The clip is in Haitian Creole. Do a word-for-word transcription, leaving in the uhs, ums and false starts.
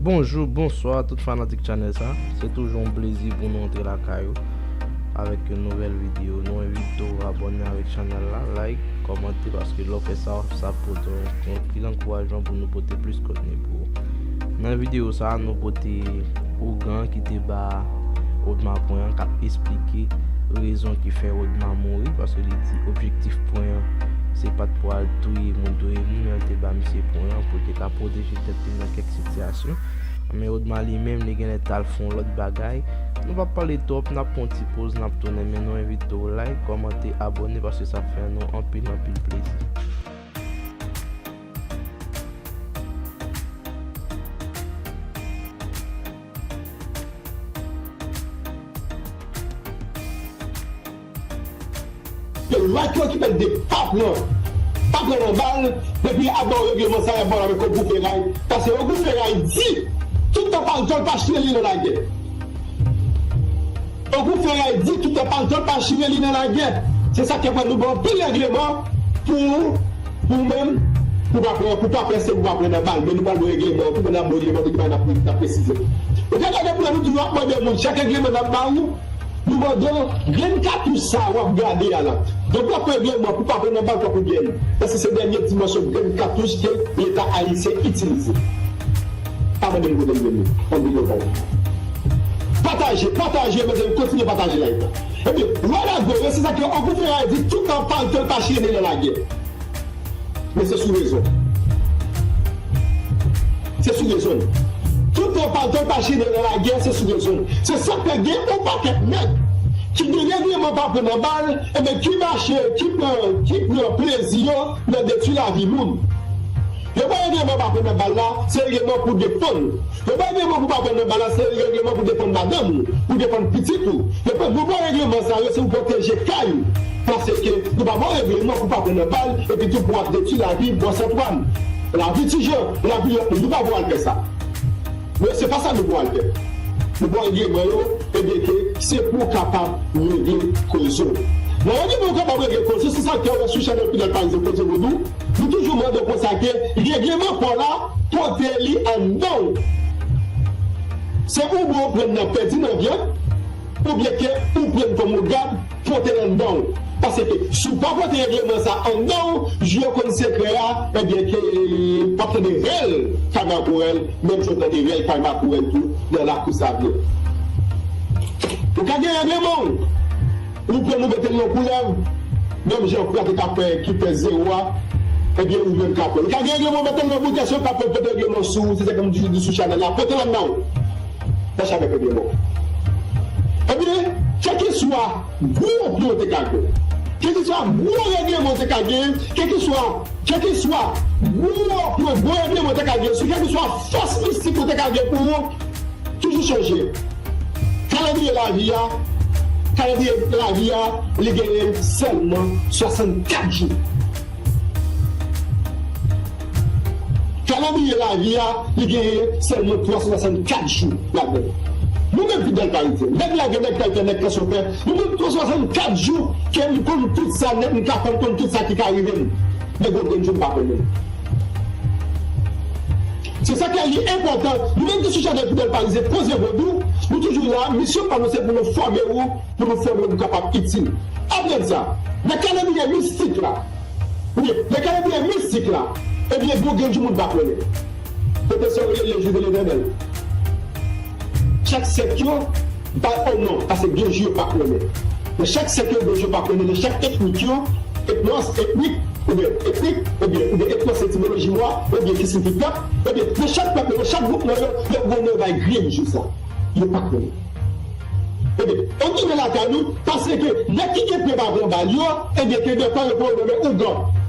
Bonjou, bonswa tout fanatik chanèl sa. Se toujou yon plezi pou nou antre lakay ou avèk yon nouvèl videyo. Nou envite w abòne avèk chanèl la, like, kòmante, paske lè w fè sa, sa pote yon, yon pil ankourajman pou nou pote plis kontni pou ou. Nan videyo sa, nou pote ougan ki te ba Odma pwen an, k ap esplike rezon ki fè Odma mouri, paske li di objektif pwen an, se pa t pou al touye moun, touye moun, men l te ba misye pwen an pou l te ka pwoteje tèt li nan kèk sitiyasyon. Men Odma li menm, li genlè t al fè yon lòt bagay. Nou p ap pale twòp, n ap pran yon ti poz, n ap tounen, men nou envite w like, kòmante, abòne, paske sa fè nou anpil, anpil plezi. Yo, lwa ki okipe l de pa pran, pa pran nan bal, depi ap ba w regleman sa, y ap ba w l avèk Ogou Feray. Paske Ogou Feray di, tout tan pa l tòl pa chire li nan lagè. Ogou Feray di, tout tan pa l tòl pa chire li nan lagè. Se sa k fè nou ba w anpil regleman pou, pou ou menm, pou pa pran, pou pa pran, se pou pa pran nan bal. Men nou pral ba w regleman, pou n ap ba w regleman, tout bagay n ap, n ap presize. Ou ka gade pou nou toujou ap mande moun, chak regleman n ap ba ou, nou mande w, grenn katouch sa a w ap gade a la. Donk, w ap pran regleman pou pa pran nan bal, w ap pran grenn. Paske se dènye dimansyon grenn katouch ke Leta ayisyen itilize. Pa mande m kote m jwenn li. Ann di nou bon. Pataje, pataje, mezanmi, kontinye pataje live la. Ebyen, lwa lago yo, se sa ke Ogou Feray di, tout tan pa l tòl pa chire li nan lagè. Men se sou rezon. Se sou rezon. Tout tan pa l tòl pa chire nan lagè, se sou rezon. Se sa k fè gen yon pakèt nèg ki gen regleman pa pran nan bal, ebyen ki mache, ki pran, ki pran plezi yo nan detwi lavi moun. Yo pa regleman pa pran nan bal la, se regleman pou defann. Yo pa regleman pou pa pran nan bal la, se regleman pou defann madanm ou, pou defann pitit ou. Yo pa, nou ba w regleman sa yo, se pou pwoteje kay ou. Paske nou pa ba w regleman pou pa pran nan bal, epi tou pou w ap detwi lavi bwè santwàn. Lavi ti jan, lavi lòt moun, nou pa ba w al fè sa. Men se pa sa nou ba w al fè. Nou ba w regleman yo, ebyen ke se pou w kapab regle koze w. Nan regleman ou kapab regle koze w, se sa k fè w wè sou chanèl Fidèl Parizyen Koze Vodou, nou toujou mande w konsa ke regleman pa w la, pote li anndan w. Se oubyen w pran nan pèdi nan vyann, oubyen ke ou pran kòm ou gad, pote l anndan w. Paske si w pa pote regleman sa anndan w, jou yo konn sekrè a, ebyen ke w ap tande rèl Kay Makorèl, menm jan w tande rèl Kay Makorèl tou nan lakou Savyen. Ou ka gen regleman w, ou pran nou mete l nan koulèv, menm jan kwa te ka fè ki fè zewo a, ebyen ou menm ka pran. Ou ka gen regleman w mete l nan boutèy, si yo ka fè pote regleman sou ou, se sa ke m toujou di sou chanèl la, pote l anndan w. Mache avèk regleman w. Ebyen, kèlkeswa gwo pwen w te ka gen, kèlkeswa gwo regleman w te ka gen, kèlkeswa, kèlkeswa gwo pwen, gwo regleman w te ka gen, sou kèlkeswa fòs mistik ou te ka gen pou ou, toujou chonje. Kalandriye lavi a, kalandriye lavi a, li genyen sèlman swasannkat jou. Kalandriye lavi a, li genyen sèlman twa san swasannkat jou ladan l. Nou menm Fidèl Parizyen, nèg lagè, nèg faytè, nèg kansyonpè, nou menm twa san swasannkat jou ke m konn tout sa nèt, m ka fè, m konn tout sa ki ka rive m. Men gon grenn jou m pa konnen. Se sa k fè li enpòtan. Nou menm ki sou chanèl Fidèl Parizyen, Koze Vodou, nou toujou la. Misyon pa nou se pou nou fòme ou, pou nou fòme ou pou kapab itil. Apre sa, nan kalandriye mistik la, wi, nan kalandriye mistik la, ebyen, gon grenn jou moun pa konnen. Pwofesè rele jou de Letènèl. Chak sèk yo bay yon non, paske gen jou yo pa konnen. Nan chak sèk yo, gen jou yo pa konnen. Nan chak etnik yo, etnos, etnik, oubyen etnik, oubyen, oubyen etnos, etimoloji mo a, oubyen ki siyifi pèp, ebyen, nan chak pèp yo, nan chak gwoup nan yo, yo gen yon non yo bay grenn jou sa. Yo pa konnen. Ebyen, ann tounen lakay nou, paske nèg ki gen pye pa pran bal yo, ebyen, ke detan yo pran yo nonmen ougan.